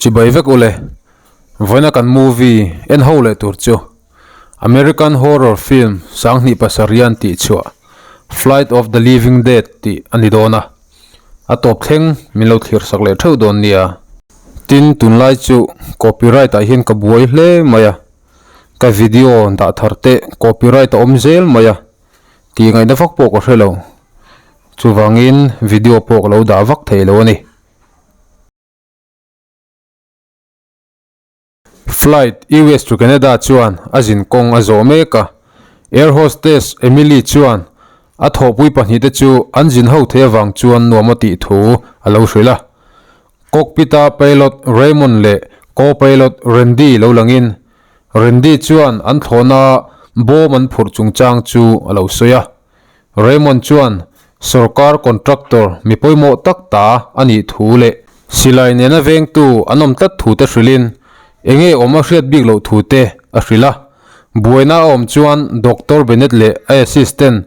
Chibai vek ule, vawiina kan movie en ho leh tur chu American horror film 2007 an tih chhuah Flight of the Living Dead tih a ni dawn a, a tawp thleng min lo thlir sak leh theuh dawn nia. Tin, tunlai chu copyright ah hian ka buai hle mai a, ka video dah thar teh copyright a awm zel mai a tih ngaihna vak pawh ka hre lo, chuvangin video pawh ka lo dah vak thei lo a ni. Flight US to Canada chuan a zin kawng a zawh mek a, air hostess Emily chuan a thawhpui pahnihte chu an zin ho thei avang chuan nuam a tih thu a lo hrilh a. Cockpit-a pilot Raymond leh co-pilot Randy lo langin, Randy chuan an thlawhna bawm an phurh chungchang chu a lo sawi a. Raymond chuan sorkar contractor mi pawimawh tak ta a nih thu leh silai nena vengtu an awm tlat thu te hrilhin enge awm a hriat bik loh thu te a hrilh a. Buaina a awm chuan Doctor Bennett leh a assistant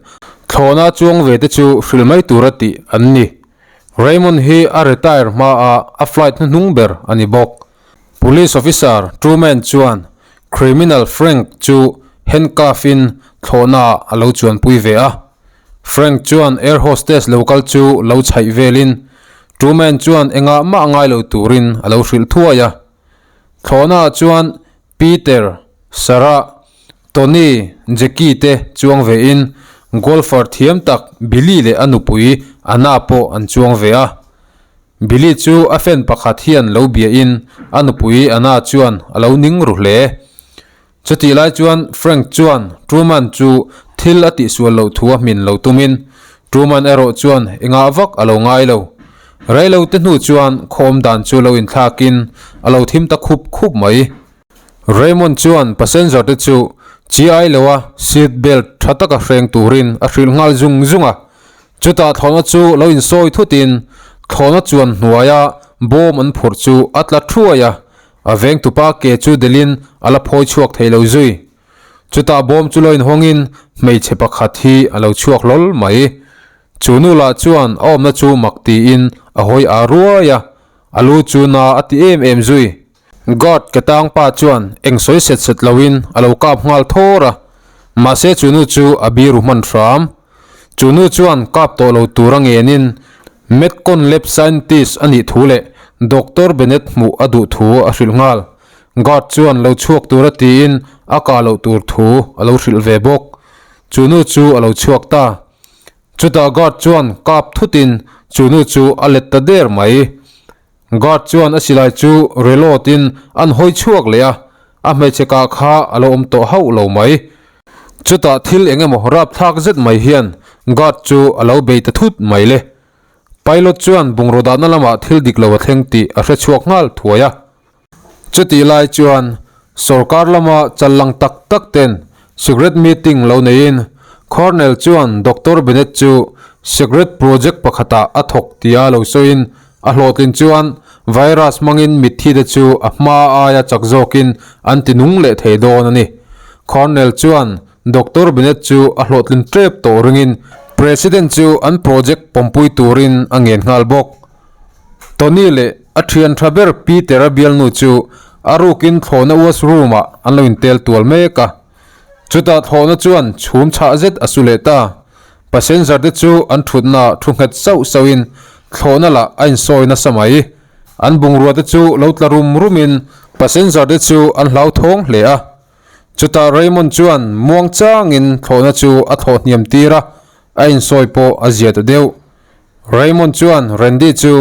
thlawhna chuang ve te chu hrilh mai tura tih an ni. Raymond hi a retire hmaa a flight hnuhnung ber a ni bawk. Police officer Truman chuan criminal Frank chu handcuff in thlawhna ah a lo chuanpui ve a. Frank chuan air hostess lo kal chu lo chhaih velin Truman chuan engah mah ngai lo turin a lo hrilh thuai a. Thlawhna ah chuan Peter, Sarah, Tony, Jackie te chuang ve in golfer thiam tak Billy leh a nupui Anna pawh an chuang ve a. Billy chu a fan pakhat hian lo bia in a nupui Anna chuan a lo ning ru hle. Chutih lai chuan Frank chuan Truman chu thil a tihsual loh thu a hmin lo tumin Truman erawh chuan engah vak a lo ngai lo. Reilo te hnu chuan khawm dan chu lo inthlak in a lo thim ta khup khup mai. Raymond chuan passenger te chu chi ai lo a seat belt tha taka hreng turin a hrilh nghal zung zung a. Chutah thlawhna chu lo insawi thutin thlawhna chuan hnuaia bawm an phurh chu a tla thuai a, a vengtupa ke chu delhin a la phawi chhuak thei lo zui. Chutah bawm chu lo inhawngin hmeichhe pakhat hi a lo chhuak hlawl mai. Chu nu lah chuan a awmna chu mak tiin a hawi a ruai a, a lu chu na a ti em em zui. Guard ke tang pa chuan eng sawi set set loin a lo kap nghal thawr a, mahse chu nu chu a biru hman hram. Chu nu chuan kap tawh lo tur a ngenin Metcon lab scientist a nih thu leh Doctor Bennett hmuh a duh thu a hrilh nghal. Guard chuan lo chhuak tura tiin a kah loh tur thu a lo hrilh ve bawk. Chu nu chu a lo chhuak ta. Chutah guard chuan kap thutin chu nu chu a let ta der mai. Guard chuan a silai chu reload in an hawi chhuak leh a, a hmeichhe kah kha a lo awm tawh hauh lo mai. Chutah thil eng emaw rapthlak zet mai hian guard chu a lo bei ta thut mai le. Pilot chuan bungraw dahna lamah thil dik lo a thleng tih a hre chhuak nghal thuai a. Chutih lai chuan sorkar lama chal lang tak tak ten secret meeting lo neiin Colonel chuan Doctor Bennett chu secret project pakhatah a thawk tia lo sawiin a hlawhtlin chuan virus hmangin mitthi te chu a hma aia chak zawkin an ti nung leh thei dawn a ni. Colonel chuan Doctor Bennett chu a hlawhtlin tep tawh ringin President chu an project pawmpui turin a ngen nghal bawk. Tony leh a thian tha ber Peter-a bialnu chu a rukin thlawhna washroom ah an lo intel tual mek a. Chutah thlawhna chuan chhum chhah zet a su leh ta. Passenger te chu an thutna ah thu nghet sauh sauhin thlawhna lah a insawi nasa mai. An bungrua te chu lo tla rum rumin passenger te chu an hlauthawng hle a. Chutah Raymond chuan muang changin thlawhna chu a thlawh hniam tir a, a insawi pawh a zia ta deuh. Raymond chuan Randy chu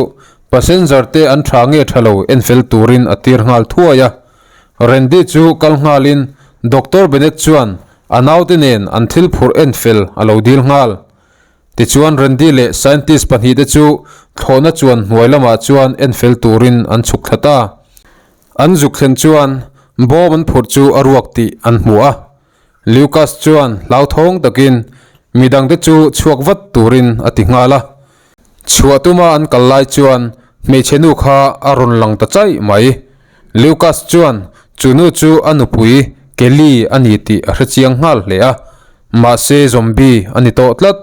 passenger te an tha nge tha lo en fel turin a tir nghal thuai a. Randy chu kal nghalin Doctor Bennett chuan a naute nen an thil phurh en fel a lo dil nghal. Tichuan Randy leh scientist pahnihte chu thlawhna chuan hnuai lamah chuan en fel turin an chhuk thla ta. An zuk thlen chuan bawm an phurh chu a ruak tih an hmu a. Lucas chuan hlauthawng takin midangte chu chhuak vat turin a ti nghal a. Chhuah tuma an kal lai chuan hmeichhe nu kha a rawn lang ta chaih mai. Lucas chuan chu nu chu a nupui Kelly a ni tih a hrechiang nghal hle a, mahse zombie a ni tawh tlat.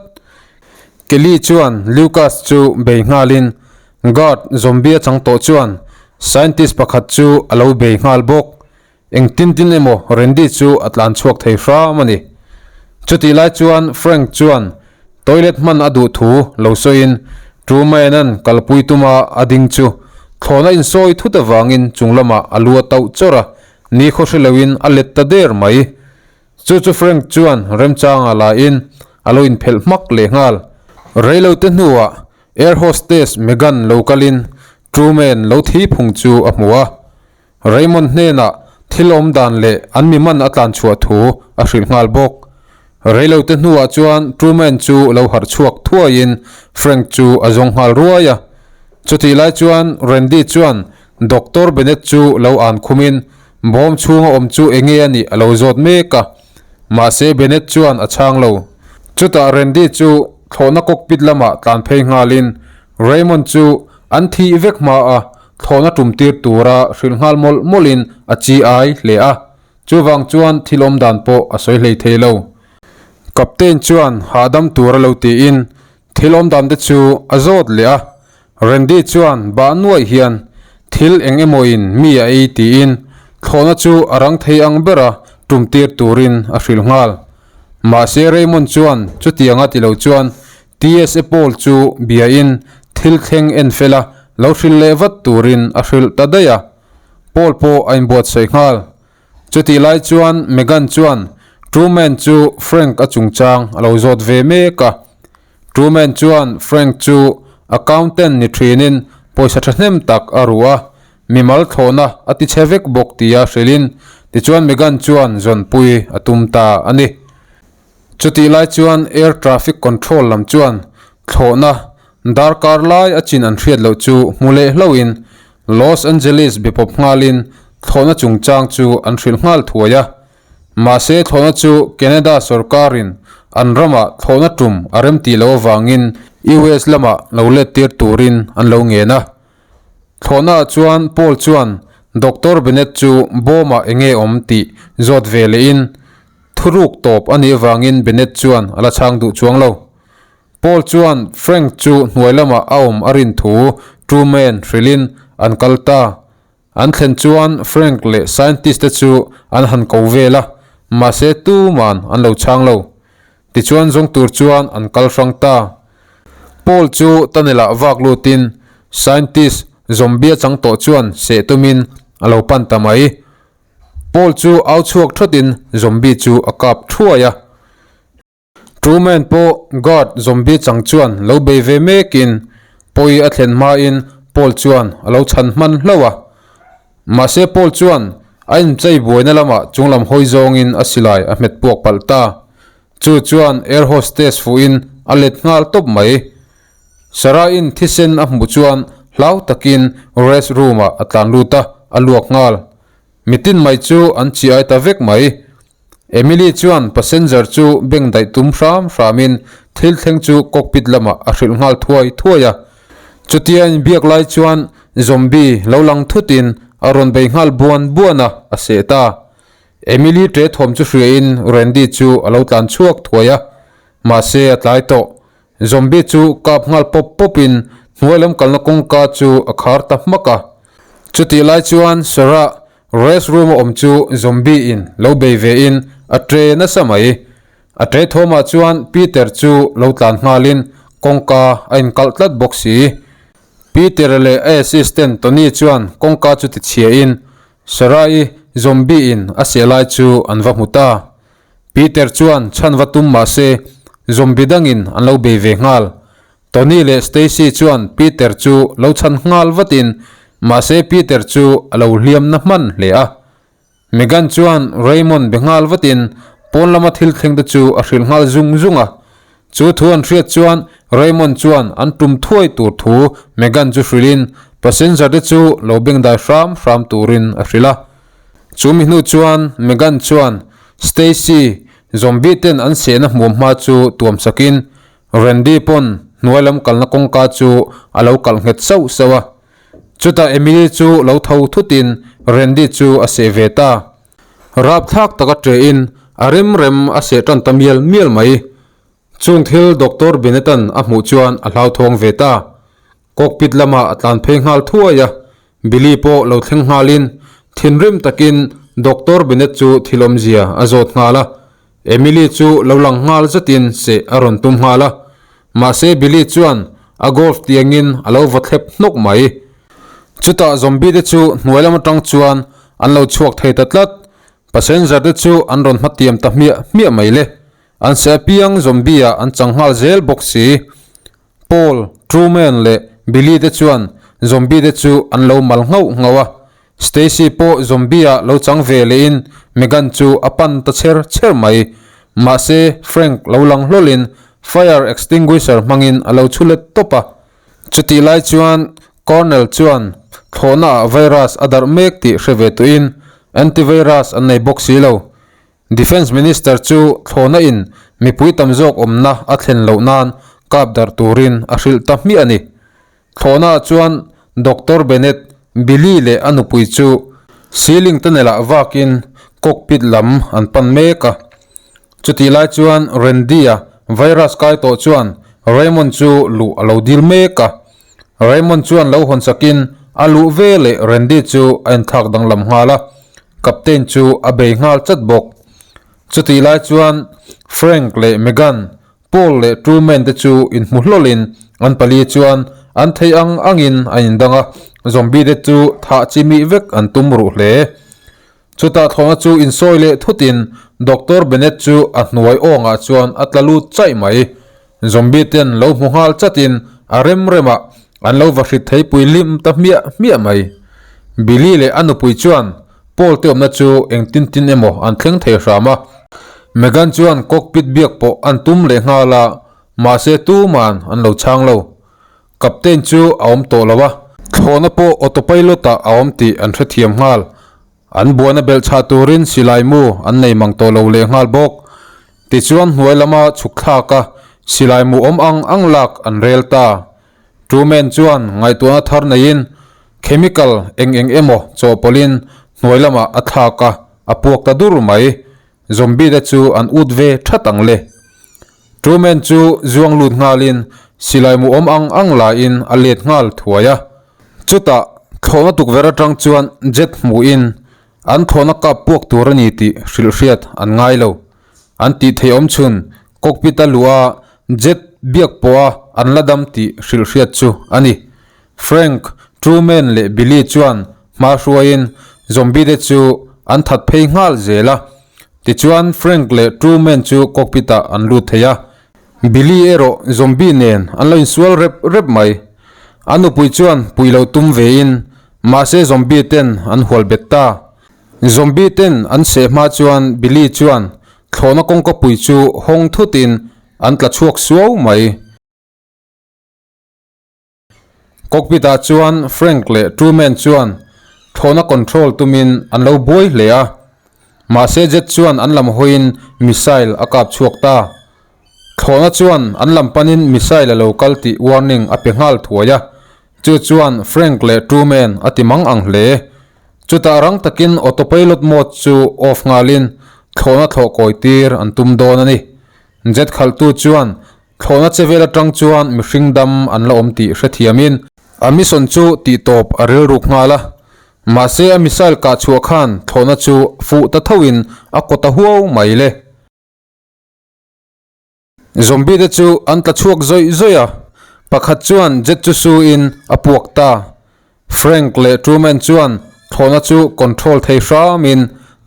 Kelly chuan Lucas chu bei nghalin guard zombie a chang tawh chuan Scientist pakhat chu a lo bei nghal bawk. Engtin tin emaw Randy chu a tlan chhuak thei hram a ni. Chutih lai chuan Frank chuan toilet hman a duh thu lo sawiin Truman-a'n kalpui tuma a ding chu thlawhna insawi thut avangin chung lamah a lu a tauh chawrh a, ni khaw hre loin a let ta der mai. Chu chu Frank chuan remchanga la in a lo inphelh hmak leh nghal. Reilote hnuah air hostess Megan lo kalin Truman lo thi phung chu a hmu a. Raymond hnenah thil awm dan leh an mi man a tlan chhuah thu a hrilh nghal bawk. Reilote hnuah chuan Truman chu lo harh chhuak thuaiin Frank chu a zawng nghal ruai a. Chutih lai chuan Randy chuan Doctor Bennett chu lo an khumin bawm chhunga awm chu enge a nih a lo zawt mek a. Mahse Bennett chuan a chhang lo. Chutah Randy chu thlawhna cockpit lamah tlan phei nghalin Raymond chu an thih vek hma a thlawhna tum tir tura hrilh nghal mawlh mawlhin a chi ai hle a, chuvang chuan thil awm dan pawh a sawi hlei thei lo. Captain chuan hahdam tur a lo tiin thil awm dan te chu a zawt leh a, Randy chuan bah nuaih hian thil eng emawin mi a ei tiin thlawhna chu a rang thei ang bera tum tir turin a hrilh nghal. Mahse Raymond chuan chutianga ti lo chuan TSA Paul chu biain thil thleng en fel a, lo hrilh leh vat turin a hrilh ta daih a. Paul pawh a inbuatsaih nghal. Chutih lai chuan Megan chuan Truman chu Frank a chungchang a lo zawt ve mek a. Truman chuan Frank chu accountant ni thinin pawisa thahnem tak a ruh a, mimal thlawhna a ti chhe vek bawk tia hrilhin tichuan Megan chuan zawnpui a tum ta a ni. Chutih lai chuan Air Traffic Control lam chuan thlawhna darkar lai a chin an hriat loh chu hmu leh hlauhin Los Angeles be pawp nghalin thlawhna chungchang chu an hrilh nghal thuai a. Mahse thlawhna chu Canada sawrkarin an ramah thlawhna tum a remtih loh avangin US lamah lo let tir turin an lo ngen a. Thlawhnaah chuan Paul chuan Doctor Bennett chu bawmah enge awm tih zawt ve lehin Thuruk tawp a nih avangin Bennett chuan a la chhang duh chuang lo. Paul chuan Frank chu hnuai lamah a awm a rin thu Truman hrilhin an kal ta. An thlen chuan Frank leh scientist te chu an han ko vel a, mahse tuman an lo chhang lo. Tichuan zawng tur chuan an kal hrang ta. Paul chu tunnel-ah vak lutin scientist zombie a chang tawh chuan seh tumin a lo pan ta mai. Paul chu au chhuak thatin zombie chu a kap thuai a. Truman pawh guard zombie chang chuan lo bei ve mekin pawi a thlen hmain Paul chuan a lo chhan hman hlauh a. Mahse Paul chuan a inchei buaina lamah chunglam hawi zawngin a silai a hmet puak palh ta. Chu chuan air hostess fuhin a let nghal tawp mai. Sarah-in thisen a hmuh chuan hlau takin rest room-ah a tlan lut a, a luak nghal. Mitin mai chu an chi ai ta vek mai. Emily chuan passenger chu beng daih tum hram hramin thil thleng chu cockpit lamah a hrilh nghal thuai thuai a. Chutia inbiak lai chuan zombie lo lang thutin a rawn bei nghal buan buan a, a seh ta. Emily ṭe thawm chu hriain Randy chu a lo tlan chhuak thuai a, mahse a tlai tawh. Zombie chu kap nghal pawp pawpin hnuai lam kalna kawngka chu a khar ta hmak a. Chutih lai chuan Sarah rest room a awm chu zombie in lo bei ve in a ṭe nasa mai. A ṭe thawmah chuan Peter chu lo tlan nghalin kawngka a inkalh tlat bawk si. Peter leh a assistant Tony chuan kawngka chu tichhia in Sarah-i zombie in a seh lai chu an va hmu ta. Peter chuan chhan va tum mah se, zombie dangin an lo bei ve nghal. Tony leh Stacy chuan Peter chu lo chhan nghal vatin, mahse Peter chu a lo hliam na hman hle a. Megan chuan Raymond be nghal vatin pawn lama thil thleng te chu a hrilh nghal zung zung a. Chu thu an hriat chuan Raymond chuan an tum thuai tur thu Megan chu hrilhin passenger te chu lo bengdai hram hram turin a hrilh a. Chu mi hnu chuan Megan chuan Stacy zombie ten an sehna hmuam hma chu tuam sakin Randy pawn hnuai lam kalna kawngka chu a lo kalh nghet sauh sauh a. Chutah Emily chu lo tho thutin Randy chu a seh ve ta. Rapthlak taka ṭehin a rem rem a seh ṭan ta mial mial mai. Chung thil Doctor Benetton a hmuh chuan a hlauthawng ve ta. Cockpit lamah a tlan phei nghal thuai a. Billy pawh lo thleng nghalin thinrim takin Doctor Bennett chu thil awmzia a zawt nghal a. Emily chu lo lang nghal zatin seh a rawn tum nghal a. Mahse Billy chuan a golf tiangin a lo va thlep hnawk mai. Chutah zombie te chu hnuai lam atang chuan an lo chhuak thei ta tlat. Passenger te chu an rawn hmatiam ta hmiah hmiah mai le. An seh apiang zombie ah an chang nghal zel bawk si. Paul, Truman leh Billy te chuan zombie te chu an lo mal nghauh nghauh a. Stacy pawh zombie ah lo chang ve lehin Megan chu a pan ta chher chher mai. Mahse, Frank lo lang hlawlin fire extinguisher hmangin a lo chhu let tawp a. Chutih lai chuan Cornell chuan thlawhna ah virus a darh mek tih hre ve tuhin antivirus an nei bawk si lo. Defence Minister chu thlawhna in mipui tam zawk awmna a thlen loh nan kap darh turin a hrilh ta hmiah a ni. Thlawhna ah chuan Doctor Bennett, Billy leh a nupui chu ceiling tunnel ah vakin cockpit lam an pan mek a. Chutih lai chuan Randy-a virus kai tawh chuan Raymond chu luh a lo dil mek a. Raymond chuan lo hawn sakin a luh ve leh Randy chu a inthlak danglam nghal a, Captain chu a bei nghal chat bawk. Chutih lai chuan Frank leh Megan, Paul leh Truman te chu inhmu hlawlin an pali chuan an theih ang angin an indang a, zombie te chu thah chi mih vek an tum ruh hle. Chutah thlawhna chu insawi leh thutin Doctor Bennett chu a hnuai awngah chuan a tla lut chaih mai. Zombie ten lo hmu nghal chatin a rem remah an lo va hrit theipui lim ta hmiah hmiah mai. Billy leh a nupui chuan Paul te awmna chu engtin tin emaw an thleng thei hram a. Megan chuan cockpit biak pawh an tum leh nghal a, mahse tuman an lo chhang lo. Captain chu a awm tawh lo a, thlawhna pawh autopilot ah a awm tih an hrethiam nghal. An buaina belh chhah turin silai mu an nei mang tawh lo leh nghal bawk. Tichuan hnuai lama chhuk thlak a, silai mu awm ang ang lak an rel ta. Truman chuan ngaihtuahna thar neiin chemical eng eng emaw chawhpawlhin hnuai lamah a thlak a, a puak ta dur mai. Zombie te chu an ut ve that ang le. Truman chu zuang lut nghalin silai mu awm ang ang laiin a let nghal thuai a. Chutah thlawhna tukverh atang chuan jet hmuhin an thlawhna kap puak tur a ni tih hrilh hriat an ngai lo. An tih theih awm chhun cockpit a luh a jet biak pawha an la dam tih hrilh hriat chu a ni. Frank, Truman leh Billy chuan hma hruaiin zombie te chu an that phei nghal zel a. Tichuan Frank leh Truman chu cockpit ah an lut thei a. Billy erawh zombie nen an lo insual rep rep mai. A nupui chuan pui lo tum vein mahse zombie ten an hual bet ta. Zombie ten an seh hma chuan Billy chuan thlawhna kawngka pui chu hawng thutin an tla chhuak suau mai. Cockpit ah chuan Frank leh Truman chuan thlawhna control tumin an lo buai hle a, mahse jet chuan an lam hawiin missile a kap chhuak ta. Thlawhna chuan an lam panin missile a lo kal tih warning a pe nghal thuai a, chu chuan Frank leh Truman a ti mang ang hle. Chutah rang takin autopilot mode chu off nghalin thlawhna thlawh kawi tir an tum dawn a ni. Jet khalhtu chuan Thlawhna che vel atang chuan mihring dam an la awm tih hrethiamin a mission chu tihtawp a rilruk nghal a. Mahse a missile kah chhuah khan thlawhna chu fuh ta thoin a kaw ta huau mai le. Zombie te chu an tla chhuak zawih zawih a, pakhat chuan jet chu su in a puak ta. Frank leh Truman chuan thlawhna chu control thei hramin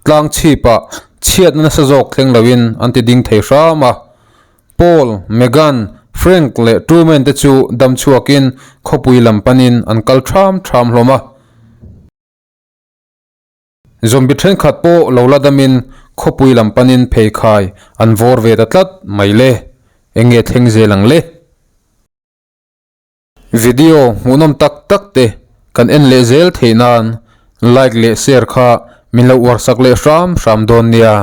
tlang chhipah chhiatna nasa zawk thleng loin an ti ding thei hram a. Paul, Megan, Frank leh Truman te chu dam chhuakin khawpui lam panin an kal ṭham ṭham hlawm a. Zombie ṭhenkhat pawh lo la damin khawpui lam panin pheikhai an vawr ve ta tlat mai le. Eng nge thleng zel ang le? Video hmuhnawm tak tak te kan en leh zel theih nan like leh share kha min lo uar sak leh hram hram dawn nia.